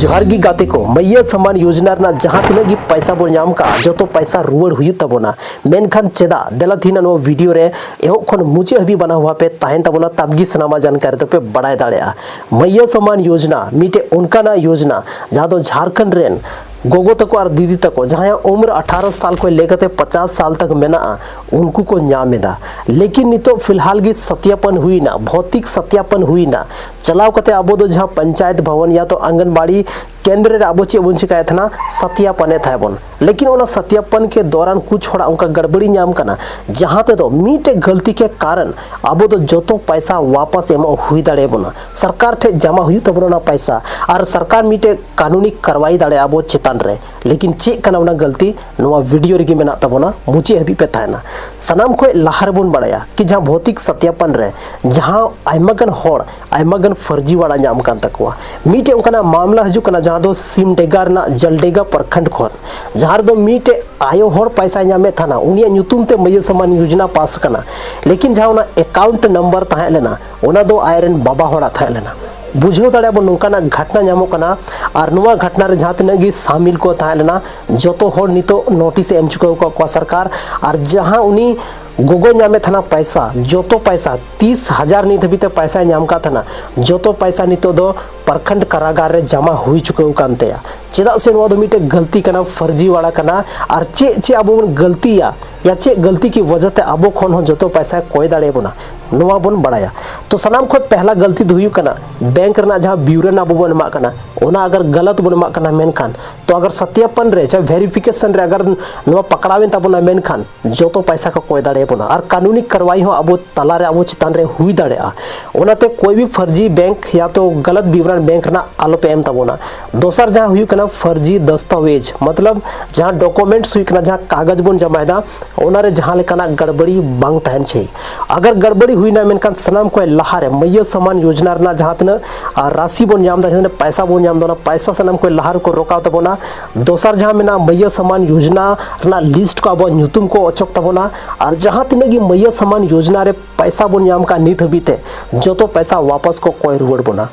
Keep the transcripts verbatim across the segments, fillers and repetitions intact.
ᱡᱚᱦᱟᱨ ᱜᱮ ᱜᱟᱛᱮ ᱠᱚ, ᱢᱟᱹᱭᱭᱟᱹ ᱥᱚᱢᱢᱟᱱ ᱭᱳᱡᱽᱱᱟ ᱨᱮᱱᱟᱜ ᱡᱟᱦᱟᱸ ᱛᱤᱱᱟᱹᱜ ᱜᱮ ᱯᱟᱭᱥᱟ ᱵᱚᱱ ᱧᱟᱢ ᱠᱟᱜᱼᱟ, ᱡᱚᱛᱚ ᱯᱟᱭᱥᱟ ᱨᱩᱣᱟᱹᱲ ᱦᱩᱭᱩᱜ ᱛᱟᱵᱚᱱᱟ᱾ ᱢᱮᱱᱠᱷᱟᱱ ᱪᱮᱫᱟᱜ? ᱫᱮᱞᱟ ᱛᱮᱦᱮᱧ ᱱᱚᱣᱟ ᱵᱷᱤᱰᱤᱭᱳ ᱨᱮ ᱮᱦᱚᱵ ᱠᱷᱚᱱ ᱢᱩᱪᱟᱹᱫ ᱦᱟᱹᱵᱤᱡ ᱵᱟᱱᱟ ᱦᱚᱲ ᱯᱮ ᱛᱟᱦᱮᱱ ᱛᱟᱵᱚᱱᱟ, ᱛᱟᱵᱜᱮ ᱥᱟᱱᱟᱢᱟᱜ ᱡᱟᱱᱠᱟᱨᱤ ᱫᱚᱯᱮ ᱵᱟᱲᱟᱭ ᱫᱟᱲᱮᱭᱟᱜᱼᱟ᱾ ᱢᱟᱹᱭᱭᱟᱹ ᱥᱚᱢᱢᱟᱱ ᱭᱳᱡᱽᱱᱟ ᱢᱤᱫᱴᱮᱡ ᱚᱱᱠᱟᱱᱟᱜ ᱭᱳᱡᱽᱱᱟ ᱡᱟᱦᱟᱸ ᱫᱚ ᱡᱷᱟᱲᱠᱷᱚᱸᱰ ᱨᱮᱱ ᱜᱚᱜᱚ ᱛᱟᱠᱚ ᱟᱨ ᱫᱤᱫᱤ ᱛᱟᱠᱚ, ᱡᱟᱦᱟᱸᱭᱟᱜ ᱩᱢᱮᱨ ᱟᱴᱷᱟᱨᱚ ᱥᱟᱞ ᱠᱷᱚᱱ ᱞᱟᱹᱭ ᱠᱟᱛᱮ ᱯᱚᱪᱟᱥ ᱥᱟᱞ ᱛᱟᱠ ᱢᱮᱱᱟᱜᱼᱟ, ᱩᱱᱠᱩ ᱠᱚ ᱧᱟᱢ ᱮᱫᱟ᱾ ᱞᱮᱠᱤᱱ ᱱᱤᱛᱚᱜ ᱯᱷᱤᱞᱦᱟᱞ ᱜᱮ ᱥᱟᱛᱭᱟᱯᱚᱱ ᱦᱩᱭᱱᱟ, ᱵᱷᱚᱛᱤᱠ ᱥᱟᱛᱭᱟᱯᱚᱱ ᱦᱩᱭᱱᱟ᱾ ᱪᱟᱞᱟᱣ ᱠᱟᱛᱮ ᱟᱵᱚ ᱫᱚ ᱡᱟᱦᱟᱸ ᱯᱚᱧᱪᱟᱭᱮᱛ ᱵᱷᱚᱵᱚᱱ ᱭᱟ ᱛᱚ ᱟᱝᱜᱟᱱᱵᱟᱲᱤ ᱠᱮᱱᱫᱨᱚ ᱨᱮ ᱟᱵᱚ ᱪᱮᱫ ᱵᱚᱱ ᱪᱤᱠᱟᱭᱮᱫ ᱛᱟᱦᱮᱱᱟ? ᱥᱟᱛᱭᱟᱯᱚᱱᱮᱫ ᱛᱟᱦᱮᱸ ᱵᱚᱱ᱾ ᱞᱮᱠᱤᱱ ᱚᱱᱟ ᱥᱟᱛᱭᱟᱯᱚᱱ ᱠᱮ ᱫᱚᱨᱟᱱ ᱠᱩᱪ ᱦᱚᱲᱟᱜ ᱚᱱᱠᱟ ᱜᱟᱲᱵᱟᱲᱤ ᱧᱟᱢ ᱠᱟᱱᱟ, ᱡᱟᱦᱟᱸ ᱛᱮᱫᱚ ᱢᱤᱫᱴᱮᱡ ᱜᱟᱹᱞᱛᱤ ᱠᱮ ᱠᱟᱨᱚᱱ ᱟᱵᱚ ᱫᱚ ᱡᱚᱛᱚ ᱯᱟᱭᱥᱟ ᱣᱟᱯᱟᱥ ᱮᱢᱚᱜ ᱦᱩᱭ ᱫᱟᱲᱮᱭᱟᱵᱚᱱᱟ᱾ ᱥᱚᱨᱠᱟᱨ ᱴᱷᱮᱡ ᱡᱟᱢᱟ ᱦᱩᱭᱩᱜ ᱛᱟᱵᱚᱱᱟ ᱚᱱᱟ ᱯᱟᱭᱥᱟ, ᱟᱨ ᱥᱚᱨᱠᱟᱨ ᱢᱤᱫᱴᱮᱡ ᱠᱟᱹᱱᱩᱱᱤ ᱠᱟᱨᱣᱟᱭ ᱫᱟᱲᱮᱭᱟᱜᱼᱟ ᱟᱵᱚ ᱪᱮᱛᱟᱱ ᱨᱮ᱾ ᱞᱮᱠᱤᱱ ᱪᱮᱫ ᱠᱟᱱᱟ ᱚᱱᱟ ᱜᱟᱹᱞᱛᱤ? ᱱᱚᱣᱟ ᱵᱷᱤᱰᱤᱭᱳ ᱨᱮᱜᱮ ᱢᱮᱱᱟᱜ ᱛᱟᱵᱚᱱᱟ, ᱢᱩᱪᱟᱹᱫ ᱦᱟᱹᱵᱤᱡ ᱯᱮ ᱛᱟᱦᱮᱱᱟ᱾ ᱥᱟᱱᱟᱢ ᱠᱷᱚᱱ ᱞᱟᱦᱟ ᱨᱮᱵᱚᱱ ᱵᱟᱲᱟᱭᱟ ᱠᱤ ᱡᱟᱦᱟᱸ ᱵᱷᱚᱛᱤᱠ ᱥᱟᱛᱭᱟᱯᱚᱱ ᱨᱮ ᱡᱟᱦᱟᱸ ᱟᱭᱢᱟ ᱜᱟᱱ ᱦᱚᱲ ᱟᱭᱢᱟ ᱜᱟᱱ ᱯᱷᱟᱨᱡᱤ ᱣᱟᱲᱟ ᱧᱟᱢ ᱠᱟᱱ ᱛᱟᱠᱚᱣᱟ᱾ ᱢᱤᱫᱴᱮᱡ ᱚᱱᱠᱟᱱᱟᱜ ᱢᱟᱢᱞᱟ ᱦᱤᱡᱩᱜ ᱠᱟᱱᱟ, ᱡᱟᱦᱟᱸ ᱫᱚ ᱥᱤᱢᱰᱮᱜᱟ ᱨᱮᱱᱟᱜ ᱡᱟᱞᱰᱮᱜᱟ ᱯᱨᱚᱠᱷᱚᱸᱰ ᱠᱷᱚᱱ, ᱡᱟᱦᱟᱸ ᱨᱮᱫᱚ ᱢᱤᱫᱴᱮᱡ ᱟᱭᱳ ᱦᱚᱲ ᱯᱟᱭᱥᱟᱭ ᱧᱟᱢᱮᱫ ᱛᱟᱦᱮᱱᱟ, ᱩᱱᱤᱭᱟᱜ ᱧᱩᱛᱩᱢ ᱛᱮ ᱢᱟᱹᱭᱭᱟᱹ ᱥᱚᱢᱢᱟᱱ ᱭᱳᱡᱽᱱᱟ ᱯᱟᱥ ᱠᱟᱱᱟ, ᱞᱮᱠᱤᱱ ᱡᱟᱦᱟᱸ ᱚᱱᱟ ᱮᱠᱟᱣᱩᱱᱴ ᱱᱟᱢᱵᱟᱨ ᱛᱟᱦᱮᱸ ᱞᱮᱱᱟ, ᱚᱱᱟ ᱫᱚ ᱟᱡᱨᱮᱱ ᱵᱟᱵᱟ ᱦᱚᱲᱟᱜ ᱛᱟᱦᱮᱸ ᱞᱮᱱᱟ᱾ ᱵᱩᱡᱷᱟᱹᱣ ᱫᱟᱲᱮᱭᱟᱜᱼᱟ ᱵᱚᱱ, ᱱᱚᱝᱠᱟᱱᱟᱜ ᱜᱷᱚᱴᱱᱟ ᱧᱟᱢᱚᱜ ᱠᱟᱱᱟ᱾ ᱟᱨ ᱱᱚᱣᱟ ᱜᱷᱚᱴᱱᱟ ᱨᱮ ᱡᱟᱦᱟᱸ ᱛᱤᱱᱟᱹᱜ ᱜᱮ ᱥᱟᱢᱤᱞ ᱠᱚ ᱛᱟᱦᱮᱸ ᱞᱮᱱᱟ, ᱡᱚᱛᱚ ᱦᱚᱲ ᱱᱤᱛᱚᱜ ᱱᱳᱴᱤᱥ ᱮ ᱮᱢ ᱪᱩᱠᱟᱹᱣ ᱟᱠᱟᱫ ᱠᱚᱣᱟ ᱥᱚᱨᱠᱟᱨ᱾ ᱟᱨ ᱡᱟᱦᱟᱸ ᱩᱱᱤ ᱜᱚᱜᱚᱭ ᱧᱟᱢᱮᱫ ᱛᱟᱦᱮᱱᱟ ᱯᱟᱭᱥᱟ, ᱡᱚᱛᱚ ᱯᱟᱭᱥᱟ, ᱛᱤᱥ ᱦᱟᱡᱟᱨ ᱱᱤᱛ ᱦᱟᱹᱵᱤᱡ ᱛᱮ ᱯᱟᱭᱥᱟᱭ ᱧᱟᱢ ᱠᱟᱫ ᱛᱟᱦᱮᱱᱟ, ᱡᱚᱛᱚ ᱯᱟᱭᱥᱟ ᱱᱤᱛᱚᱜ ᱫᱚ ᱯᱨᱚᱠᱷᱚᱸᱰ ᱠᱟᱨᱟᱜᱟᱨ ᱨᱮ ᱡᱟᱢᱟ ᱦᱩᱭ ᱪᱩᱠᱟᱹᱣ ᱠᱟᱱ ᱛᱟᱭᱟ᱾ ᱪᱮᱫᱟᱜ ᱥᱮ ᱱᱚᱣᱟ ᱫᱚ ᱢᱤᱫᱴᱮᱡ ᱜᱟᱹᱞᱛᱤ ᱠᱟᱱᱟ, ᱯᱷᱟᱨᱡᱤ ᱣᱟᱲᱟ ᱠᱟᱱᱟ᱾ ᱟᱨ ᱪᱮᱫ ᱪᱮᱫ ᱟᱵᱚ ᱵᱚᱱ ᱜᱟᱹᱞᱛᱤᱭᱟ, ᱭᱟ ᱪᱮᱫ ᱜᱟᱹᱞᱛᱤ ᱠᱤ ᱣᱟᱡᱟ ᱛᱮ ᱟᱵᱚ ᱠᱷᱚᱱ ᱦᱚᱸ ᱡᱚᱛᱚ ᱯᱟᱭᱥᱟᱭ ᱠᱚᱭ ᱫᱟᱲᱮᱭᱟᱵᱚᱱᱟ, ᱱᱚᱣᱟ ᱵᱚᱱ ᱵᱟᱲᱟᱭᱟ᱾ ᱛᱚ ᱥᱟᱱᱟᱢ ᱠᱷᱚᱱ ᱯᱮᱦᱞᱟ ᱜᱟᱹᱞᱛᱤ ᱫᱚ ᱦᱩᱭᱩᱜ ᱠᱟᱱᱟ, ᱵᱮᱝᱠ ᱨᱮᱱᱟᱜ ᱡᱟᱦᱟᱸ ᱵᱤᱣᱨᱚᱱ ᱟᱵᱚ ᱵᱚᱱ ᱮᱢᱟᱜ ᱠᱟᱱᱟ, ᱚᱱᱟ ᱟᱜᱟᱨ ᱜᱟᱞᱟᱛ ᱵᱚᱱ ᱮᱢᱟᱜ ᱠᱟᱱᱟ, ᱢᱮᱱᱠᱷᱟᱱ ᱛᱚ ᱟᱜᱟᱨ ᱥᱟᱛᱭᱟᱯᱚᱱ ᱨᱮ ᱪᱟᱦᱮ ᱵᱷᱮᱨᱤᱯᱷᱤᱠᱮᱥᱚᱱ ᱨᱮ ᱟᱜᱟᱨ ᱱᱚᱣᱟ ᱯᱟᱠᱲᱟᱣᱮᱱ ᱛᱟᱵᱚᱱᱟ, ᱢᱮᱱᱠᱷᱟᱱ ᱡᱚᱛᱚ ᱯᱟᱭᱥᱟ ᱠᱚ ᱠᱚᱭ ᱫᱟᱲᱮᱭᱟᱵᱚᱱᱟ ᱟᱨ ᱠᱟᱹᱱᱩᱱᱤ ᱠᱟᱨᱣᱟᱭ ᱦᱚᱸ ᱟᱵᱚ ᱛᱟᱞᱟᱨᱮ, ᱟᱵᱚ ᱪᱮᱛᱟᱱ ᱨᱮ ᱦᱩᱭ ᱫᱟᱲᱮᱭᱟᱜᱼᱟ᱾ ᱚᱱᱟᱛᱮ ᱠᱚᱭ ᱵᱷᱤ ᱯᱷᱟᱨᱡᱤ ᱵᱮᱝᱠ ᱭᱟ ᱛᱚ ᱜᱟᱞᱟᱛ ᱵᱤᱵᱚᱨᱚᱱ ᱵᱮᱝᱠ ᱨᱮᱱᱟᱜ ᱟᱞᱚᱯᱮ ᱮᱢ ᱛᱟᱵᱚᱱᱟ᱾ ᱫᱚᱥᱟᱨ ᱡᱟᱦᱟᱸ ᱦᱩᱭᱩᱜ ᱠᱟᱱᱟ ᱯᱷᱟᱨᱡᱤ ᱫᱟᱥᱛᱟᱣᱮᱡᱽ, ᱢᱚᱛᱞᱚᱵ ᱡᱟᱦᱟᱸ ᱰᱚᱠᱩᱢᱮᱱᱴᱥ ᱦᱩᱭᱩᱜ ᱠᱟᱱᱟ, ᱡᱟᱦᱟᱸ ᱠᱟᱜᱚᱡᱽ ᱵᱚᱱ ᱡᱚᱢᱟᱭᱮᱫᱟ, ᱚᱱᱟᱨᱮ ᱡᱟᱦᱟᱸ ᱞᱮᱠᱟᱱᱟᱜ ᱜᱟᱲᱵᱟᱲᱤ ᱵᱟᱝ ᱛᱟᱦᱮᱱ ᱪᱟᱹᱦᱤ᱾ ᱟᱜᱟᱨ ᱜᱟᱲᱵᱟᱲᱤ ᱦᱩᱭᱱᱟ, ᱢᱮᱱᱠᱷᱟᱱ ᱥᱟᱱᱟᱢ ᱠᱷᱚᱱ ᱞᱟᱦᱟᱨᱮ ᱢᱟᱹᱭᱭᱟᱹ ᱥᱚᱢᱢᱟᱱ ᱭᱳᱡᱽᱱᱟ ᱨᱮᱱᱟᱜ ᱡᱟᱦᱟᱸ ᱛᱤᱱᱟᱹᱜ, ᱟᱨ, ᱨᱟᱥᱤ ᱵᱚᱱ ᱧᱟᱢ ᱮᱫᱟ, ᱡᱟᱦᱟᱸ ᱛᱤᱱᱟᱹᱜ ᱯᱟᱭᱥᱟ ᱵᱚᱱ ᱧᱟᱢ ᱮᱫᱟ, ᱚᱱᱟ ᱯᱟᱭᱥᱟ ᱥᱟᱱᱟᱢ ᱠᱷᱚᱱ ᱞᱟᱦᱟ ᱨᱮᱠᱚ ᱨᱚᱠᱟᱣ ᱛᱟᱵᱚᱱᱟ᱾ ᱫᱚᱥᱟᱨ ᱡᱟᱦᱟᱸ ᱢᱮᱱᱟᱜᱼᱟ, ᱢᱟᱹᱭᱭᱟᱹ ᱥᱚᱢᱢᱟᱱ ᱭᱳᱡᱽᱱᱟ ᱨᱮᱱᱟᱜ ᱞᱤᱥᱴ ᱠᱚ ᱟᱵᱚᱣᱟᱜ ᱧᱩᱛᱩᱢ ᱠᱚ ᱚᱪᱚᱜ ᱛᱟᱵᱚᱱᱟ᱾ ᱟᱨ ᱡᱟᱦᱟᱸ ᱛᱤᱱᱟᱹᱜ ᱜᱮ ᱢᱟᱹᱭᱭᱟᱹ ᱥᱚᱢᱢᱟᱱ ᱭᱳᱡᱽᱱᱟ ᱨᱮ ᱯᱟᱭᱥᱟ ᱵᱚᱱ ᱧᱟᱢ ᱠᱟᱜ ᱱᱤᱛ ᱦᱟᱹᱵᱤᱡ ᱛᱮ, ᱡᱚᱛᱚ ᱯᱟᱭᱥᱟ ᱣᱟᱯᱟᱥ ᱠᱚ ᱠᱚᱭ ᱨᱩᱣᱟᱹᱲ ᱵᱚᱱᱟ᱾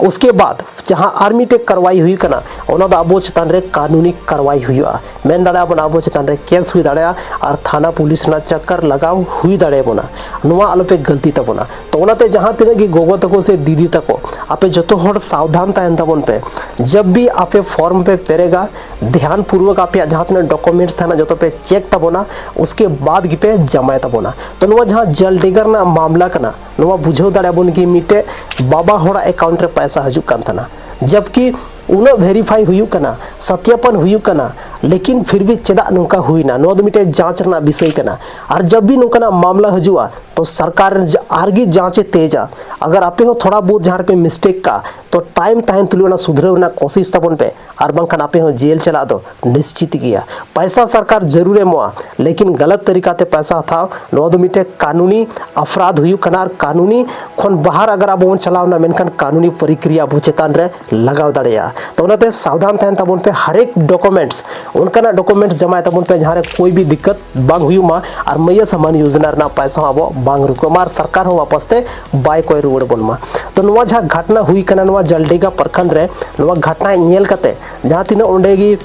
ᱩᱥᱠᱮ ᱵᱟᱫ ᱡᱟᱦᱟᱸ ᱟᱨ ᱢᱤᱫᱴᱮᱡ ᱠᱟᱨᱣᱟᱭ ᱦᱩᱭᱩᱜ ᱠᱟᱱᱟ, ᱚᱱᱟ ᱫᱚ ᱟᱵᱚ ᱪᱮᱛᱟᱱ ᱨᱮ ᱠᱟᱹᱱᱩᱱᱤ ᱠᱟᱨᱣᱟᱭ ᱦᱩᱭᱩᱜᱼᱟ᱾ ᱢᱮᱱ ᱫᱟᱲᱮᱭᱟᱜᱼᱟ ᱵᱚᱱ, ᱟᱵᱚ ᱪᱮᱛᱟᱱ ᱨᱮ ᱠᱮᱥ ᱦᱩᱭ ᱫᱟᱲᱮᱭᱟᱜᱼᱟ ᱟᱨ ᱛᱷᱟᱱᱟ ᱯᱩᱞᱤᱥ ᱨᱮᱱᱟᱜ ᱪᱟᱠᱠᱟᱨ ᱞᱟᱜᱟᱣ ᱦᱩᱭ ᱫᱟᱲᱮᱭᱟᱵᱚᱱᱟ᱾ ᱱᱚᱣᱟ ᱟᱞᱚᱯᱮ ᱜᱟᱹᱞᱛᱤ ᱛᱟᱵᱚᱱᱟ᱾ ᱛᱚ ᱚᱱᱟᱛᱮ ᱡᱟᱦᱟᱸ ᱛᱤᱱᱟᱹᱜ ᱜᱮ ᱜᱚᱜᱚ ᱛᱟᱠᱚ ᱥᱮ ᱫᱤᱫᱤ ᱛᱟᱠᱚ, ᱟᱯᱮ ᱡᱚᱛᱚ ᱦᱚᱲ ᱥᱟᱵᱫᱷᱟᱱ ᱛᱟᱦᱮᱱ ᱛᱟᱵᱚᱱ ᱯᱮ᱾ ᱡᱟᱵ ᱵᱷᱤ ᱟᱯᱮ ᱯᱷᱚᱨᱢ ᱯᱮ ᱯᱮᱨᱮᱜᱟ, ᱫᱷᱮᱭᱟᱱ ᱯᱩᱨᱣᱚᱠ ᱟᱯᱮᱭᱟᱜ ᱡᱟᱦᱟᱸ ᱛᱤᱱᱟᱹᱜ ᱰᱚᱠᱩᱢᱮᱱᱴᱥ ᱛᱟᱦᱮᱱᱟ, ᱡᱚᱛᱚ ᱯᱮ ᱪᱮᱠ ᱛᱟᱵᱚᱱᱟ, ᱩᱥᱠᱮ ᱵᱟᱫ ᱜᱮᱯᱮ ᱡᱟᱢᱟᱭ ᱛᱟᱵᱚᱱᱟ᱾ ᱛᱚ ᱱᱚᱣᱟ ᱡᱟᱦᱟᱸ ᱡᱟᱞᱰᱮᱜᱟ ᱨᱮᱱᱟᱜ ᱢᱟᱢᱞᱟ ᱠᱟᱱᱟ, ᱱᱚᱣᱟ ᱵᱩᱡᱷᱟᱹᱣ ᱫᱟᱲᱮᱭᱟᱜ ᱵᱚᱱ ᱠᱤ ᱢᱤᱫᱴᱮᱡ ᱵᱟᱵᱟ ᱦᱚᱲᱟᱜ ᱮᱠᱟᱣᱩᱱᱴ ᱨᱮ ᱯᱚᱭᱥᱟ ᱦᱤᱡᱩᱜ ᱠᱟᱱ ᱛᱟᱦᱮᱱᱟ, ᱡᱟᱵᱠᱤ ᱩᱱᱟᱹᱜ ᱵᱷᱮᱨᱤᱯᱷᱟᱭ ᱦᱩᱭᱩᱜ ᱠᱟᱱᱟ, ᱥᱟᱛᱭᱟᱯᱚᱱ ᱦᱩᱭᱩᱜ ᱠᱟᱱᱟ, ᱞᱮᱠᱤᱱ ᱯᱷᱤᱨ ᱵᱷᱤ ᱪᱮᱫᱟᱜ ᱱᱚᱝᱠᱟ ᱦᱩᱭᱱᱟ, ᱱᱚᱣᱟ ᱫᱚ ᱢᱤᱫᱴᱮᱡ ᱡᱟᱸᱪ ᱨᱮᱱᱟᱜ ᱵᱤᱥᱚᱭ ᱠᱟᱱᱟ᱾ ᱟᱨ ᱡᱟᱵ ᱵᱷᱤ ᱱᱚᱝᱠᱟᱱᱟᱜ ᱢᱟᱢᱞᱟ ᱦᱤᱡᱩᱜᱼᱟ, ᱛᱚ ᱥᱚᱨᱠᱟᱨ ᱟᱨᱜᱮ ᱡᱟᱸᱪ ᱮ ᱛᱮᱡᱟ᱾ ᱟᱜᱟᱨ ᱟᱯᱮ ᱦᱚᱸ ᱛᱷᱚᱲᱟ ᱵᱚᱦᱩᱛ ᱡᱟᱦᱟᱸ ᱨᱮᱯᱮ ᱢᱤᱥᱴᱮᱠ ᱠᱟᱜ, ᱛᱚ ᱴᱟᱭᱤᱢ ᱛᱟᱦᱮᱱ ᱛᱩᱞᱩᱡ ᱚᱱᱟ ᱥᱩᱫᱷᱨᱟᱹᱣ ᱨᱮᱱᱟᱜ ᱠᱳᱥᱤᱥ ᱛᱟᱵᱚᱱ ᱯᱮ, ᱟᱨ ᱵᱟᱝᱠᱷᱟᱱ ᱟᱯᱮ ᱦᱚᱸ ᱡᱮᱞ ᱪᱟᱞᱟᱜ ᱫᱚ ᱱᱤᱥᱪᱤᱛ ᱜᱮᱭᱟ᱾ ᱯᱟᱭᱥᱟ ᱥᱚᱨᱠᱟᱨ ᱡᱟᱹᱨᱩᱲ ᱮᱢᱚᱜᱼᱟ, ᱞᱮᱠᱤᱱ ᱜᱟᱞᱟᱛ ᱛᱟᱹᱨᱤᱠᱟ ᱛᱮ ᱯᱟᱭᱥᱟ ᱦᱟᱛᱟᱣ, ᱱᱚᱣᱟ ᱫᱚ ᱢᱤᱫᱴᱮᱡ ᱠᱟᱹᱱᱩᱱᱤ ᱟᱯᱨᱟᱫᱷ ᱦᱩᱭᱩᱜ ᱠᱟᱱᱟ᱾ ᱟᱨ ᱠᱟᱹᱱᱩᱱᱤ ᱠᱷᱚᱱ ᱵᱟᱦᱟᱨ ᱟᱜᱟᱨ ᱟᱵᱚ ᱵᱚᱱ ᱪᱟᱞᱟᱣᱱᱟ, ᱢᱮᱱᱠᱷᱟᱱ ᱠᱟᱹᱱᱩᱱᱤ ᱯᱨᱚᱠᱨᱤᱭᱟ ᱟᱵᱚ ᱪᱮᱛᱟᱱ ᱨᱮ ᱞᱟᱜᱟᱣ ᱫᱟᱲᱮᱭᱟᱜᱼᱟ᱾ ᱛᱚ ᱚᱱᱟᱛᱮ ᱥᱟᱵᱫᱷᱟᱱ ᱛᱟᱦᱮᱱ ᱛᱟᱵᱚᱱ ᱯᱮ, ᱦᱟᱨᱮᱠ ᱰᱚᱠᱩᱢᱮᱱᱴᱥ, ᱚᱱᱠᱟᱱᱟᱜ ᱰᱚᱠᱩᱢᱮᱱᱴᱥ ᱡᱟᱢᱟᱭ ᱛᱟᱵᱚᱱ ᱯᱮ ᱡᱟᱦᱟᱸ ᱨᱮ ᱠᱳᱭ ᱵᱷᱤ ᱫᱤᱠᱠᱟᱛ ᱵᱟᱝ ᱦᱩᱭᱩᱜ ᱢᱟ, ᱟᱨ ᱢᱟᱹᱭᱭᱟ ᱥᱟᱢᱟᱱ ᱭᱳᱡᱚᱱᱟ ᱨᱮᱱᱟᱜ ᱯᱟᱭᱥᱟ ᱦᱚᱸ ᱟᱵᱚ ᱵᱟᱝ ᱨᱩᱠᱟᱹᱜ ᱢᱟ ᱟᱨ ᱥᱚᱨᱠᱟᱨ ᱦᱚᱸ ᱣᱟᱯᱟᱥ ᱛᱮ ᱵᱟᱭ ᱠᱚᱭ ᱨᱩᱣᱟᱹᱲ ᱵᱚᱱ ᱢᱟ᱾ ᱛᱚ ᱱᱚᱣᱟ ᱡᱟᱦᱟᱸ ᱜᱷᱟᱴᱱᱟ ᱦᱩᱭ ᱠᱟᱱᱟ ᱱᱚᱣᱟ ᱡᱟᱞᱰᱮᱜᱟ ᱯᱨᱚᱠᱷᱚᱸᱰ ᱨᱮ, ᱱᱚᱣᱟ ᱜᱷᱟᱴᱱᱟ ᱧᱮᱞ ᱠᱟᱛᱮ ᱡᱟᱦᱟᱸ ᱛᱤᱱᱟᱹᱜ ᱚᱸᱰᱮ ᱜᱮ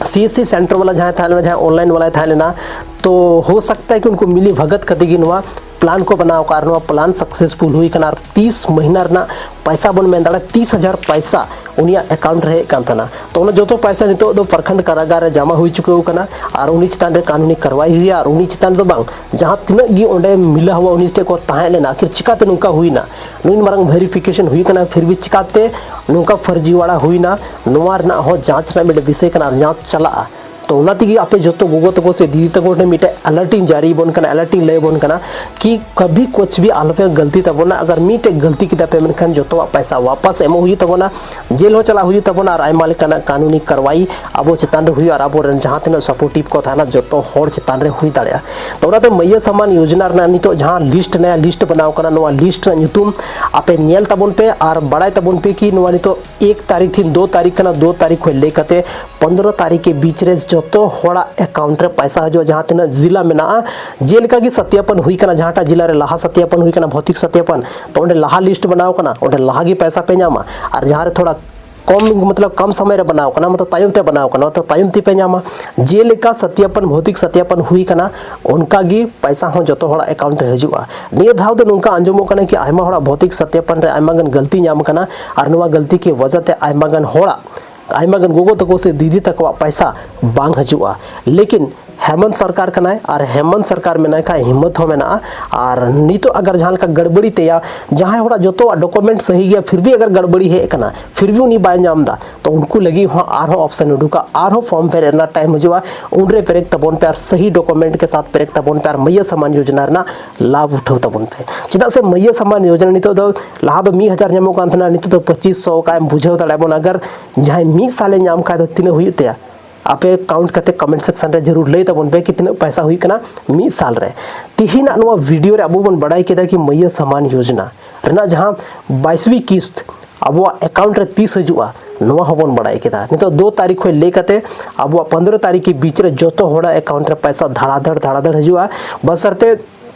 ᱥᱤ ᱮᱥ ᱥᱤ ᱥᱮᱱᱴᱟᱨ ᱵᱟᱞᱟ ᱡᱟᱦᱟᱸᱭ ᱛᱟᱦᱮᱸ ᱞᱮᱱᱟ, ᱡᱟᱦᱟᱸᱭ ᱚᱱᱞᱟᱭᱤᱱ ᱵᱟᱞᱟᱭ ᱛᱟᱦᱮᱸ ᱞᱮᱱᱟ, ᱛᱚ ᱦᱳ ᱥᱟᱠᱛᱟ ᱦᱟᱭ ᱠᱤ ᱩᱱᱠᱩ ᱢᱤᱞᱤ ᱵᱷᱟᱜᱟᱛ ᱠᱟᱛᱮ ᱜᱮ ᱱᱚᱣᱟ ᱯᱞᱟᱱ ᱠᱚ ᱵᱮᱱᱟᱣ ᱟᱠᱟᱫ ᱟᱨ ᱱᱚᱣᱟ ᱯᱞᱟᱱ ᱥᱟᱠᱥᱮᱥᱯᱷᱩᱞ ᱦᱩᱭ ᱟᱠᱟᱱᱟ ᱟᱨ ᱛᱤᱥ ᱢᱟᱹᱦᱱᱟᱹ ᱨᱮᱱᱟᱜ ᱯᱟᱭᱥᱟ ᱵᱚᱱ ᱢᱮᱱ ᱫᱟᱲᱮᱭᱟᱜᱼᱟ, ᱛᱤᱥ ᱦᱟᱡᱟᱨ ᱯᱟᱭᱥᱟ ᱩᱱᱤᱭᱟᱜ ᱮᱠᱟᱣᱩᱱᱴ ᱨᱮ ᱦᱮᱡ ᱠᱟᱱ ᱛᱟᱦᱮᱱᱟ᱾ ᱛᱚ ᱚᱱᱟ ᱡᱚᱛᱚ ᱯᱟᱭᱥᱟ ᱱᱤᱛᱚᱜ ᱫᱚ ᱯᱨᱚᱠᱷᱚᱸᱰ ᱠᱟᱨᱟᱜᱟᱨ ᱨᱮ ᱡᱟᱢᱟ ᱦᱩᱭ ᱪᱩᱠᱟᱹᱣ ᱟᱠᱟᱱᱟ ᱟᱨ ᱩᱱᱤ ᱪᱮᱛᱟᱱ ᱨᱮ ᱠᱟᱹᱱᱩᱱᱤ ᱠᱟᱨᱣᱟᱭ ᱦᱩᱭᱩᱜᱼᱟ ᱟᱨ ᱩᱱᱤ ᱪᱮᱛᱟᱱ ᱫᱚ ᱵᱟᱝ, ᱡᱟᱦᱟᱸ ᱛᱤᱱᱟᱹᱜ ᱜᱮ ᱚᱸᱰᱮ ᱢᱤᱞᱟ ᱦᱩᱭᱩᱜᱼᱟ ᱩᱱᱤ ᱴᱷᱮᱱ ᱠᱚ ᱛᱟᱦᱮᱸ ᱞᱮᱱᱟ, ᱟᱹᱠᱷᱤᱨ ᱪᱤᱠᱟᱛᱮ ᱱᱚᱝᱠᱟ ᱦᱩᱭᱱᱟ? ᱱᱩᱱ ᱢᱟᱨᱟᱝ ᱵᱷᱮᱨᱤᱯᱷᱤᱠᱮᱥᱚᱱ ᱦᱩᱭ ᱠᱟᱱᱟ, ᱯᱷᱤᱨ ᱵᱷᱤ ᱪᱤᱠᱟᱛᱮ ᱱᱚᱝᱠᱟ ᱯᱷᱟᱨᱡᱤᱣᱟᱲᱟ ᱦᱩᱭᱱᱟ? ᱱᱚᱣᱟ ᱨᱮᱱᱟᱜ ᱦᱚᱸ ᱡᱟᱸᱪ ᱨᱮᱱᱟᱜ ᱢᱤᱫᱴᱮᱱ ᱵᱤᱥᱚᱭ ᱠᱟᱱᱟ ᱟᱨ ᱡᱟᱸᱪ ᱪᱟᱞᱟᱜᱼᱟ᱾ ᱛᱚ ᱚᱱᱟ ᱛᱮᱜᱮ ᱟᱯᱮ ᱡᱚᱛᱚ ᱜᱚᱜᱚ ᱛᱟᱠᱚ ᱥᱮ ᱫᱤᱫᱤ ᱛᱟᱠᱚ ᱴᱷᱮᱱ ᱢᱤᱫᱴᱮᱡ ᱟᱞᱟᱨᱴ ᱤᱧ ᱡᱟᱹᱨᱤ ᱟᱵᱚᱱ ᱠᱟᱱᱟ, ᱟᱞᱟᱨᱴ ᱤᱧ ᱞᱟᱹᱭ ᱟᱵᱚᱱ ᱠᱟᱱᱟ ᱠᱤ ᱠᱟᱵᱷᱤ ᱠᱩᱪ ᱵᱷᱤ ᱟᱞᱚᱯᱮ ᱜᱟᱹᱞᱛᱤ ᱛᱟᱵᱚᱱᱟ᱾ ᱟᱜᱟᱨ ᱢᱤᱫᱴᱮᱡ ᱜᱟᱹᱞᱛᱤ ᱠᱮᱫᱟ ᱯᱮ ᱢᱮᱱᱠᱷᱟᱱ ᱡᱚᱛᱚᱣᱟᱜ ᱯᱟᱭᱥᱟ ᱣᱟᱯᱟᱥ ᱮᱢᱚᱜ ᱦᱩᱭᱩᱜ ᱛᱟᱵᱚᱱᱟ, ᱡᱮᱞ ᱦᱚᱸ ᱪᱟᱞᱟᱜ ᱦᱩᱭᱩᱜ ᱛᱟᱵᱚᱱᱟ ᱟᱨ ᱟᱭᱢᱟ ᱞᱮᱠᱟᱱᱟᱜ ᱠᱟᱹᱱᱩᱱᱤ ᱠᱟᱨᱣᱟᱭ ᱟᱵᱚ ᱪᱮᱛᱟᱱ ᱨᱮ ᱦᱩᱭᱩᱜᱼᱟ ᱟᱨ ᱟᱵᱚᱨᱮᱱ ᱡᱟᱦᱟᱸ ᱛᱤᱱᱟᱹᱜ ᱥᱟᱯᱳᱨᱴᱤᱵᱷ ᱠᱚ ᱛᱟᱦᱮᱱᱟ ᱡᱚᱛᱚ ᱦᱚᱲ ᱪᱮᱛᱟᱱ ᱨᱮ ᱦᱩᱭ ᱫᱟᱲᱮᱭᱟᱜᱼᱟ᱾ ᱛᱚ ᱚᱱᱟᱛᱮ ᱢᱟᱹᱭᱭᱟᱹ ᱥᱟᱢᱟᱱ ᱭᱳᱡᱚᱱᱟ ᱨᱮᱱᱟᱜ ᱱᱤᱛᱚᱜ ᱡᱟᱦᱟᱸ ᱞᱤᱥᱴ ᱱᱟᱭᱟ ᱞᱤᱥᱴ ᱵᱮᱱᱟᱣ ᱠᱟᱱᱟ, ᱱᱚᱣᱟ ᱞᱤᱥᱴ ᱨᱮᱱᱟᱜ ᱧᱩᱛᱩᱢ ᱟᱯᱮ ᱧᱮᱞ ᱛᱟᱵᱚᱱ ᱯᱮ ᱟᱨ ᱵᱟᱲᱟᱭ ᱛᱟᱵᱚᱱ ᱯᱮ ᱠᱤ ᱱᱚᱣᱟ ᱱᱤᱛᱚᱜ ᱮᱠ ᱛᱟᱹᱨᱤᱠᱷ ᱛᱷᱤᱱ ᱫᱩ ᱛᱟᱹᱨᱤᱠᱷ ᱠᱟᱱᱟ, ᱫᱩ ᱛᱟᱹᱨᱤᱠᱷ ᱠᱷᱚᱱ ᱞᱟᱹᱭ ᱠᱟᱛᱮ ᱯᱚᱱᱫᱽᱨᱚ ᱛᱟᱹᱨᱤᱠᱷ ᱠᱮ ᱵᱤᱪ ᱨᱮ ᱡᱚᱛᱚ ᱦᱚᱲᱟᱜ ᱮᱠᱟᱣᱩᱱᱴ ᱨᱮ ᱯᱟᱭᱥᱟ ᱦᱤᱡᱩᱜᱼᱟ, ᱡᱟᱦᱟᱸ ᱛᱤᱱᱟᱹᱜ ᱡᱤᱞᱟ ᱢᱮᱱᱟᱜᱼᱟ᱾ ᱡᱮᱞᱮᱠᱟ ᱜᱮ ᱥᱟᱛᱭᱟᱯᱚᱱ ᱦᱩᱭ ᱠᱟᱱᱟ, ᱡᱟᱦᱟᱸᱴᱟᱜ ᱡᱤᱞᱟ ᱨᱮ ᱞᱟᱦᱟ ᱥᱟᱛᱭᱟᱯᱚᱱ ᱦᱩᱭ ᱠᱟᱱᱟ, ᱵᱷᱚᱛᱤᱠ ᱥᱟᱛᱭᱟᱯᱚᱱ, ᱛᱚ ᱚᱸᱰᱮ ᱞᱟᱦᱟ ᱞᱤᱥᱴ ᱵᱮᱱᱟᱣ ᱠᱟᱱᱟ, ᱚᱸᱰᱮ ᱞᱟᱦᱟ ᱜᱮ ᱯᱟᱭᱥᱟ ᱯᱮ ᱧᱟᱢᱟ᱾ ᱟᱨ ᱡᱟᱦᱟᱸ ᱨᱮ ᱛᱷᱚᱲᱟ ᱠᱚᱢ, ᱢᱚᱛᱞᱚᱵ ᱠᱚᱢ ᱥᱚᱢᱚᱭ ᱨᱮ ᱵᱮᱱᱟᱣ ᱠᱟᱱᱟ, ᱢᱚᱛᱞᱚᱵ ᱛᱟᱭᱚᱢ ᱛᱮ ᱵᱮᱱᱟᱣ ᱠᱟᱱᱟ, ᱛᱚ ᱛᱟᱭᱚᱢ ᱛᱮᱯᱮ ᱧᱟᱢᱟ᱾ ᱡᱮᱞᱮᱠᱟ ᱥᱟᱛᱭᱟᱯᱚᱱ, ᱵᱷᱚᱛᱤᱠ ᱥᱟᱛᱭᱟᱯᱚᱱ ᱦᱩᱭ ᱠᱟᱱᱟ, ᱚᱱᱠᱟ ᱜᱮ ᱯᱟᱭᱥᱟ ᱦᱚᱸ ᱡᱚᱛᱚ ᱦᱚᱲᱟᱜ ᱮᱠᱟᱣᱩᱱᱴ ᱨᱮ ᱦᱤᱡᱩᱜᱼᱟ᱾ ᱱᱤᱭᱟᱹ ᱫᱷᱟᱣ ᱫᱚ ᱱᱚᱝᱠᱟ ᱟᱸᱡᱚᱢᱚᱜ ᱠᱟᱱᱟ ᱠᱤ ᱟᱭᱢᱟ ᱦᱚᱲᱟᱜ ᱵᱷᱚᱛᱤᱠ ᱥᱟᱛᱭᱟᱯᱚᱱ ᱨᱮ ᱟᱭᱢᱟ ᱜᱟᱱ ᱜᱟᱹᱞᱛᱤ ᱧᱟᱢ ᱠᱟᱱᱟ, ᱟᱨ ᱱᱚᱣᱟ ᱜᱟᱹᱞᱛᱤ ᱠᱤ ᱣᱟᱡᱟ ᱛᱮ ᱟᱭᱢᱟ ᱜᱟᱱ ᱦᱚᱲᱟᱜ, ᱟᱭᱢᱟ ᱜᱟᱱ ᱜᱚᱜᱚ ᱛᱟᱠᱚ ᱥᱮ ᱫᱤᱫᱤ ᱛᱟᱠᱚᱣᱟᱜ ᱯᱟᱭᱥᱟ ᱵᱟᱝ ᱦᱤᱡᱩᱜᱼᱟ᱾ ᱞᱮᱠᱤᱱ ᱦᱮᱢᱚᱱᱛ ᱥᱚᱨᱠᱟᱨ ᱠᱟᱱᱟᱭ, ᱟᱨ ᱦᱮᱢᱚᱱᱛ ᱥᱚᱨᱠᱟᱨ ᱢᱮᱱᱟᱭ ᱠᱷᱟᱱ ᱦᱤᱢᱢᱚᱛ ᱦᱚᱸ ᱢᱮᱱᱟᱜᱼᱟ᱾ ᱟᱨ ᱱᱤᱛᱚᱜ ᱟᱜᱟᱨ ᱡᱟᱦᱟᱸ ᱞᱮᱠᱟ ᱜᱟᱲᱵᱟᱲᱤ ᱛᱮᱭᱟ, ᱡᱟᱦᱟᱸᱭ ᱦᱚᱲᱟᱜ ᱡᱚᱛᱚᱣᱟᱜ ᱰᱚᱠᱩᱢᱮᱱᱴ ᱥᱟᱹᱦᱤ ᱜᱮᱭᱟ, ᱯᱷᱤᱨ ᱵᱷᱤ ᱟᱜᱟᱨ ᱜᱟᱲᱵᱟᱲᱤ ᱦᱮᱡ ᱟᱠᱟᱱᱟ, ᱯᱷᱤᱨ ᱵᱷᱤ ᱩᱱᱤ ᱵᱟᱭ ᱧᱟᱢ ᱮᱫᱟ, ᱛᱚ ᱩᱱᱠᱩ ᱞᱟᱹᱜᱤᱫ ᱦᱚᱸ ᱟᱨᱦᱚᱸ ᱚᱯᱥᱮᱱ ᱩᱰᱩᱠᱟ, ᱟᱨᱦᱚᱸ ᱯᱷᱚᱨᱢ ᱯᱮᱨᱮᱡ ᱨᱮᱱᱟᱜ ᱴᱟᱭᱤᱢ ᱦᱤᱡᱩᱜᱼᱟ᱾ ᱩᱱᱨᱮ ᱯᱮᱨᱮᱡ ᱛᱟᱵᱚᱱ ᱯᱮ ᱟᱨ ᱥᱟᱹᱦᱤ ᱰᱚᱠᱩᱢᱮᱱᱴ ᱠᱮ ᱥᱟᱛᱷ ᱯᱮᱨᱮᱡ ᱛᱟᱵᱚᱱ ᱯᱮ, ᱟᱨ ᱢᱟᱹᱭᱭᱟᱹ ᱥᱟᱢᱟᱱ ᱭᱳᱡᱽᱱᱟ ᱨᱮᱱᱟᱜ ᱞᱟᱵᱷ ᱩᱴᱷᱟᱹᱣ ᱛᱟᱵᱚᱱ ᱯᱮ᱾ ᱪᱮᱫᱟᱜ ᱥᱮ ᱢᱟᱹᱭᱭᱟᱹ ᱥᱟᱢᱟᱱ ᱭᱳᱡᱽᱱᱟ ᱱᱤᱛᱚᱜ ᱫᱚ, ᱞᱟᱦᱟ ᱫᱚ ᱢᱤᱫ ᱦᱟᱡᱟᱨ ᱧᱟᱢᱚᱜ ᱠᱟᱱ ᱛᱟᱦᱮᱱᱟ, ᱱᱤᱛᱚᱜ ᱫᱚ ᱯᱚᱸᱪᱤᱥ ᱥᱚ ᱚᱠᱟᱭᱮᱢ ᱵᱩᱡᱷᱟᱹᱣ ᱫᱟᱲᱮᱭᱟᱜ ᱵᱚᱱ᱾ ᱟᱜᱟᱨ ᱡᱟᱦᱟᱸᱭ ᱢᱤᱫ ᱥᱟᱞᱮ ᱧᱟᱢ ᱠᱷᱟᱡ ᱫᱚ ᱛᱤᱱᱟᱹᱜ ᱦᱩᱭᱩᱜ ᱛᱟᱭᱟ? ᱟᱯᱮ ᱠᱟᱣᱩᱱᱴ ᱠᱟᱛᱮ ᱠᱚᱢᱮᱱᱴ ᱥᱮᱠᱥᱚᱱ ᱨᱮ ᱡᱟᱹᱨᱩᱲ ᱞᱟᱹᱭ ᱛᱟᱵᱚᱱ ᱯᱮ ᱠᱤ ᱛᱤᱱᱟᱹᱜ ᱯᱟᱭᱥᱟ ᱦᱩᱭᱩᱜ ᱠᱟᱱᱟ ᱢᱤᱫ ᱥᱟᱞ ᱨᱮ᱾ ᱛᱤᱦᱤᱧᱟᱜ ᱱᱚᱣᱟ ᱵᱷᱤᱰᱤᱭᱳ ᱨᱮ ᱟᱵᱚ ᱵᱚᱱ ᱵᱟᱲᱟᱭ ᱠᱮᱫᱟ ᱠᱤ ᱢᱟᱹᱭᱭᱟᱹ ᱥᱟᱢᱟᱱ ᱭᱳᱡᱽᱱᱟ ᱨᱮᱱᱟᱜ ᱡᱟᱦᱟᱸ ᱵᱟᱭᱤᱥᱣᱤ ᱠᱤᱥᱛ ᱟᱵᱚᱣᱟᱜ ᱮᱠᱟᱣᱩᱱᱴ ᱨᱮ ᱛᱤᱥ ᱦᱤᱡᱩᱜᱼᱟ, ᱱᱚᱣᱟ ᱦᱚᱸᱵᱚᱱ ᱵᱟᱲᱟᱭ ᱠᱮᱫᱟ᱾ ᱱᱤᱛᱚᱜ ᱫᱩ ᱛᱟᱹᱨᱤᱠᱷ ᱠᱷᱚᱱ ᱞᱟᱹᱭ ᱠᱟᱛᱮ ᱟᱵᱚᱣᱟᱜ ᱯᱚᱱᱫᱽᱨᱚ ᱛᱟᱹᱨᱤᱠᱷ ᱠᱮ ᱵᱤᱪ ᱨᱮ ᱡᱚᱛᱚ ᱦᱚᱲᱟᱜ ᱮᱠᱟᱣᱩᱱᱴ ᱨᱮ ᱯᱟᱭᱥᱟ ᱫᱷᱟᱲᱟᱫᱷᱟᱲ ᱫᱷᱟᱲᱟᱫᱷᱟᱲ ᱦᱤᱡᱩᱜᱼᱟ᱾ ᱵᱟᱥᱟᱨᱛᱮ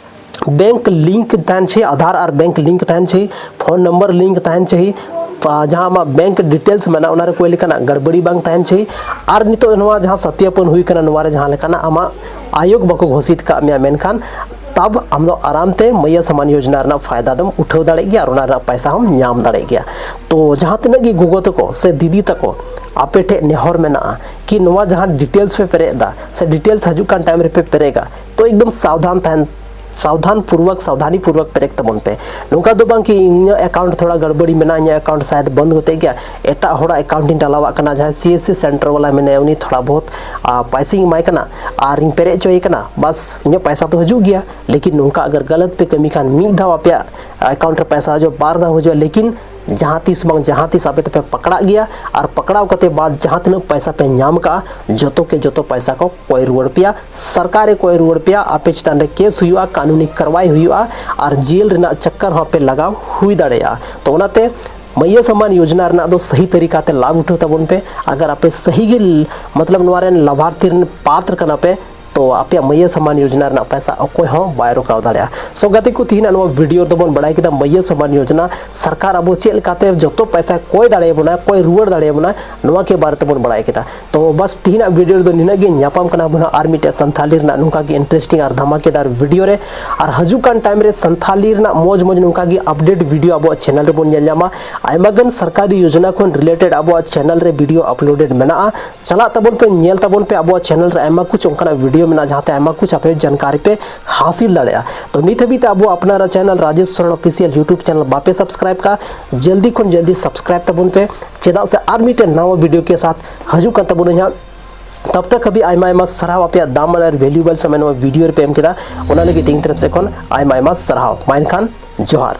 ᱵᱮᱝᱠ ᱞᱤᱝᱠ ᱛᱟᱦᱮᱱ ᱪᱟᱹᱦᱤ, ᱟᱫᱷᱟᱨ ᱟᱨ ᱵᱮᱝᱠ ᱞᱤᱝᱠ ᱛᱟᱦᱮᱱ ᱪᱟᱹᱦᱤ, ᱯᱷᱳᱱ ᱱᱟᱢᱵᱟᱨ ᱞᱤᱝᱠ ᱛᱟᱦᱮᱱ ᱪᱟᱹᱦᱤ, ᱯᱟ-, ᱡᱟᱦᱟᱸ ᱟᱢᱟᱜ ᱵᱮᱝᱠ ᱰᱤᱴᱮᱞᱥ ᱢᱮᱱᱟᱜᱼᱟ, ᱚᱱᱟ ᱨᱮ ᱠᱚᱭ ᱞᱮᱠᱟᱱᱟᱜ ᱜᱟᱲᱵᱟᱲᱤ ᱵᱟᱝ ᱛᱟᱦᱮᱱ ᱪᱟᱹᱦᱤ᱾ ᱟᱨ ᱱᱤᱛᱚᱜ ᱱᱚᱣᱟ ᱡᱟᱦᱟᱸ ᱥᱟᱛᱭᱟᱯᱚᱱ ᱦᱩᱭ ᱠᱟᱱᱟ, ᱱᱚᱣᱟ ᱨᱮ ᱡᱟᱦᱟᱸ ᱞᱮᱠᱟᱱᱟᱜ ᱟᱢᱟᱜ ᱟᱭᱳᱜᱽ ᱵᱟᱠᱚ ᱜᱷᱳᱥᱤᱛ ᱠᱟᱜ ᱢᱮᱭᱟ, ᱢᱮᱱᱠᱷᱟᱱ ᱛᱟᱵ ᱟᱢ ᱫᱚ ᱟᱨᱟᱢ ᱛᱮ ᱢᱟᱹᱭᱭᱟᱹ ᱥᱟᱢᱟᱱ ᱭᱳᱡᱽᱱᱟ ᱨᱮᱱᱟᱜ ᱯᱷᱟᱭᱫᱟ ᱫᱚᱢ ᱩᱴᱷᱟᱹᱣ ᱫᱟᱲᱮᱭᱟᱜ ᱜᱮᱭᱟ ᱟᱨ ᱚᱱᱟ ᱨᱮᱱᱟᱜ ᱯᱟᱭᱥᱟ ᱦᱚᱸᱢ ᱧᱟᱢ ᱫᱟᱲᱮᱭᱟᱜ ᱜᱮᱭᱟ᱾ ᱛᱚ ᱡᱟᱦᱟᱸ ᱛᱤᱱᱟᱹᱜ ᱜᱮ ᱜᱚᱜᱚ ᱛᱟᱠᱚ ᱥᱮ ᱫᱤᱫᱤ ᱛᱟᱠᱚ, ᱟᱯᱮ ᱴᱷᱮᱱ ᱱᱮᱦᱚᱨ ᱢᱮᱱᱟᱜᱼᱟ ᱠᱤ ᱱᱚᱣᱟ ᱡᱟᱦᱟᱸ ᱰᱤᱴᱮᱞᱥ ᱯᱮ ᱯᱮᱨᱮᱡ ᱮᱫᱟ ᱥᱮ ᱰᱤᱴᱮᱞᱥ ᱦᱤᱡᱩᱜ ᱠᱟᱱ ᱴᱟᱭᱤᱢ ᱨᱮᱯᱮ ᱯᱮᱨᱮᱡᱟ, ᱛᱚ ᱮᱠᱫᱚᱢ ᱥᱟᱵᱫᱷᱟᱱ ᱛᱟᱦᱮᱱ, ᱥᱟᱵᱫᱷᱟᱱ ᱯᱩᱨᱣᱚᱠ, ᱥᱟᱵᱫᱷᱟᱱᱤ ᱯᱩᱨᱣᱚᱠ ᱯᱮᱨᱮᱡ ᱛᱟᱵᱚᱱ ᱯᱮ᱾ ᱱᱚᱝᱠᱟ ᱫᱚ ᱵᱟᱝ ᱠᱤ ᱤᱧᱟᱹᱜ ᱮᱠᱟᱣᱩᱱᱴ ᱛᱷᱚᱲᱟ ᱜᱟᱲᱵᱟᱲᱤ ᱢᱮᱱᱟᱜᱼᱟ, ᱤᱧᱟᱹᱜ ᱮᱠᱟᱣᱩᱱᱴ ᱥᱟᱭᱟᱫ ᱵᱚᱱᱫ ᱠᱟᱛᱮ ᱜᱮᱭᱟ, ᱮᱴᱟᱜ ᱦᱚᱲᱟᱜ ᱮᱠᱟᱣᱩᱱᱴ ᱤᱧ ᱰᱟᱞᱟᱣᱟᱜ ᱠᱟᱱᱟ, ᱡᱟᱦᱟᱸᱭ ᱥᱤ ᱮᱥ ᱥᱤ ᱥᱮᱱᱴᱟᱨ ᱵᱟᱞᱟ ᱢᱮᱱᱟᱭᱟ, ᱩᱱᱤ ᱛᱷᱚᱲᱟ ᱵᱚᱦᱩᱛ, ᱟ, ᱯᱟᱭᱥᱟᱧ ᱮᱢᱟᱭ ᱠᱟᱱᱟ ᱟᱨᱤᱧ ᱯᱮᱨᱮᱡ ᱦᱚᱪᱚᱭᱮ ᱠᱟᱱᱟ, ᱵᱟᱥ ᱤᱧᱟᱹᱜ ᱯᱟᱭᱥᱟ ᱛᱚ ᱦᱤᱡᱩᱜ ᱜᱮᱭᱟ᱾ ᱞᱮᱠᱤᱱ ᱱᱚᱝᱠᱟ ᱟᱜᱟᱨ ᱜᱟᱞᱟᱛ ᱯᱮ ᱠᱟᱹᱢᱤ ᱠᱷᱟᱱ ᱢᱤᱫ ᱫᱷᱟᱣ ᱟᱯᱮᱭᱟᱜ ᱮᱠᱟᱣᱩᱱᱴ ᱨᱮ ᱯᱟᱭᱥᱟ ᱦᱤᱡᱩᱜᱼᱟ, ᱵᱟᱨ ᱫᱷᱟᱣ ᱦᱤᱡᱩᱜᱼᱟ, ᱞᱮᱠᱤᱱ ᱡᱟᱦᱟᱸ ᱛᱤᱥ ᱵᱟᱝ ᱡᱟᱦᱟᱸ ᱛᱤᱥ ᱟᱯᱮ ᱫᱚᱯᱮ ᱯᱟᱠᱲᱟᱜ ᱜᱮᱭᱟ᱾ ᱟᱨ ᱯᱟᱠᱲᱟᱣ ᱠᱟᱛᱮ ᱵᱟᱫ ᱡᱟᱦᱟᱸ ᱛᱤᱱᱟᱹᱜ ᱯᱟᱭᱥᱟ ᱯᱮ ᱧᱟᱢ ᱠᱟᱜᱼᱟ, ᱡᱚᱛᱚ ᱠᱮ ᱡᱚᱛᱚ ᱯᱟᱭᱥᱟ ᱠᱚ ᱠᱚᱭ ᱨᱩᱣᱟᱹᱲ ᱯᱮᱭᱟ, ᱥᱚᱨᱠᱟᱨᱮ ᱠᱚᱭ ᱨᱩᱣᱟᱹᱲ ᱯᱮᱭᱟ, ᱟᱯᱮ ᱪᱮᱛᱟᱱ ᱨᱮ ᱠᱮᱥ ᱦᱩᱭᱩᱜᱼᱟ, ᱠᱟᱹᱱᱩᱱᱤ ᱠᱟᱨᱣᱟᱭ ᱦᱩᱭᱩᱜᱼᱟ, ᱟᱨ ᱡᱮᱞ ᱨᱮᱱᱟᱜ ᱪᱟᱠᱠᱟᱨ ᱦᱚᱸ ᱟᱯᱮ ᱞᱟᱜᱟᱣ ᱦᱩᱭ ᱫᱟᱲᱮᱭᱟᱜᱼᱟ᱾ ᱛᱚ ᱚᱱᱟᱛᱮ ᱢᱟᱹᱭᱭᱟᱹ ᱥᱟᱢᱟᱱ ᱭᱳᱡᱽᱱᱟ ᱨᱮᱱᱟᱜ ᱫᱚ ᱥᱟᱹᱦᱤ ᱛᱟᱹᱨᱤᱠᱟ ᱛᱮ ᱞᱟᱵᱷ ᱩᱴᱷᱟᱹᱣ ᱛᱟᱵᱚᱱ ᱯᱮ᱾ ᱟᱜᱟᱨ ᱟᱯᱮ ᱥᱟᱹᱦᱤ ᱜᱮ, ᱢᱚᱛᱞᱚᱵ, ᱱᱚᱣᱟ ᱨᱮᱱ ᱞᱟᱵᱷᱟᱨᱛᱷᱤ ᱨᱮᱱ ᱯᱟᱛᱨ ᱠᱟᱱᱟ ᱯᱮ, ᱛᱚ ᱟᱯᱮᱭᱟᱜ ᱢᱟᱹᱭᱭᱟᱹ ᱥᱟᱢᱟᱱ ᱭᱳᱡᱽᱱᱟ ᱨᱮᱱᱟᱜ ᱯᱚᱭᱥᱟ ᱚᱠᱚᱭ ᱦᱚᱸ ᱵᱟᱭ ᱨᱚᱠᱟᱣ ᱫᱟᱲᱮᱭᱟᱜᱼᱟ᱾ ᱥᱚ ᱜᱟᱛᱮ ᱠᱚ, ᱛᱤᱦᱤᱧᱟᱜ ᱱᱚᱣᱟ ᱵᱷᱤᱰᱤᱭᱳ ᱨᱮᱫᱚ ᱵᱚᱱ ᱵᱟᱲᱟᱭ ᱠᱮᱫᱟ ᱢᱟᱹᱭᱭᱟᱹ ᱥᱟᱢᱟᱱ ᱭᱳᱡᱽᱱᱟ ᱥᱚᱨᱠᱟᱨ ᱟᱵᱚ ᱪᱮᱫ ᱞᱮᱠᱟᱛᱮ ᱡᱚᱛᱚ ᱯᱚᱭᱥᱟ ᱠᱚᱭ ᱫᱟᱲᱮᱭᱟᱵᱚᱱᱟ, ᱠᱚᱭ ᱨᱩᱣᱟᱹᱲ ᱫᱟᱲᱮᱭᱟᱵᱚᱱᱟ, ᱱᱚᱣᱟ ᱠᱮ ᱵᱟᱨᱮ ᱛᱮᱵᱚᱱ ᱵᱟᱲᱟᱭ ᱠᱮᱫᱟ᱾ ᱛᱚ ᱵᱟᱥ, ᱛᱤᱦᱤᱧᱟᱜ ᱵᱷᱤᱰᱤᱭᱳ ᱨᱮᱫᱚ ᱱᱤᱱᱟᱹᱜ ᱜᱮ᱾ ᱧᱟᱯᱟᱢ ᱠᱟᱱᱟ ᱵᱚᱱ ᱦᱟᱸᱜ ᱟᱨ ᱢᱤᱫᱴᱮᱡ ᱥᱟᱱᱛᱷᱟᱞᱤ ᱨᱮᱱᱟᱜ ᱱᱚᱝᱠᱟ ᱜᱮ ᱤᱱᱴᱟᱨᱮᱥᱴᱤᱝ ᱟᱨ ᱫᱷᱟᱢᱟᱠᱮᱫᱟᱨ ᱵᱷᱤᱰᱤᱭᱳ ᱨᱮ᱾ ᱟᱨ ᱦᱤᱡᱩᱜ ᱠᱟᱱ ᱴᱟᱭᱤᱢ ᱨᱮ ᱥᱟᱱᱛᱷᱟᱞᱤ ᱨᱮᱱᱟᱜ ᱢᱚᱡᱽ ᱢᱚᱡᱽ ᱱᱚᱝᱠᱟ ᱜᱮ ᱟᱯᱰᱮᱴ ᱵᱷᱤᱰᱤᱭᱳ ᱟᱵᱚᱣᱟᱜ ᱪᱮᱱᱮᱞ ᱨᱮᱵᱚᱱ ᱧᱮᱞ ᱧᱟᱢᱟ᱾ ᱟᱭᱢᱟ ᱜᱟᱱ ᱥᱚᱨᱠᱟᱨᱤ ᱭᱳᱡᱽᱱᱟ ᱠᱷᱚᱱ ᱨᱤᱞᱮᱴᱮᱰ ᱟᱵᱚᱣᱟᱜ ᱪᱮᱱᱮᱞ ᱨᱮ ᱵᱷᱤᱰᱤᱭᱳ ᱟᱯᱞᱳᱰᱮᱰ ᱢᱮᱱᱟᱜᱼᱟ᱾ ᱪᱟᱞᱟᱜ ᱛᱟᱵᱚᱱ ᱯᱮ, ᱧᱮᱞ ᱛᱟᱵᱚᱱ ᱯᱮ, ᱟᱵᱚᱣᱟᱜ ᱪᱮᱱᱮᱞ ᱨᱮ ᱟᱭᱢᱟ ᱠᱩᱪ ᱚᱱᱠᱟᱱᱟᱜ ᱵᱷᱤᱰᱤᱭᱳ ᱢᱮᱱᱟᱜᱼᱟ, ᱡᱟᱦᱟᱸᱛᱮ ᱟᱭᱢᱟ ᱠᱩᱪ ᱟᱯᱮ ᱡᱟᱱᱠᱟᱨᱤ ᱯᱮ ᱦᱟᱥᱤᱞ ᱫᱟᱲᱮᱭᱟᱜᱼᱟ᱾ ᱛᱚ ᱱᱤᱛ ᱦᱟᱹᱵᱤᱡ ᱛᱮ ᱟᱵᱚ ᱟᱯᱱᱟᱨᱟᱜ channel Rajesh Soren official YouTube channel ᱵᱟᱯᱮ ᱥᱟᱵᱥᱠᱨᱟᱭᱤᱵ ᱠᱟᱜᱼᱟ, ᱡᱚᱞᱫᱤ ᱠᱷᱚᱱ ᱡᱚᱞᱫᱤ ᱥᱟᱵᱥᱠᱨᱟᱭᱤᱵ ᱛᱟᱵᱚᱱ ᱯᱮ, ᱪᱮᱫᱟᱜ ᱥᱮ ᱟᱨ ᱢᱤᱫᱴᱮᱱ ᱱᱟᱣᱟ ᱵᱷᱤᱰᱤᱭᱳ ᱠᱮ ᱥᱟᱛᱷ ᱦᱤᱡᱩᱜ ᱠᱟᱱ ᱛᱟᱵᱚᱱᱟ ᱦᱟᱸᱜ᱾ ᱛᱟᱵ ᱛᱟᱠ ᱦᱟᱹᱵᱤᱡ ᱟᱭᱢᱟ ᱟᱭᱢᱟ ᱥᱟᱨᱦᱟᱣ, ᱟᱯᱮᱭᱟᱜ ᱫᱟᱢᱟᱱ ᱟᱨ ᱵᱷᱮᱞᱩᱭᱮᱵᱚᱞ ᱥᱚᱢᱚᱭ ᱱᱚᱣᱟ ᱵᱷᱤᱰᱤᱭᱳ ᱨᱮᱯᱮ ᱮᱢ ᱠᱮᱫᱟ, ᱚᱱᱟ ᱞᱟᱹᱜᱤᱫ ᱤᱧ ᱛᱚᱨᱚᱯ ᱥᱮᱫ ᱠᱷᱚᱱ ᱟᱭᱢᱟ ᱟᱭᱢᱟ ᱥᱟᱨᱦᱟᱣ᱾ ᱢᱟ ᱮᱱᱠᱷᱟᱱ ᱡᱚᱦᱟᱨ᱾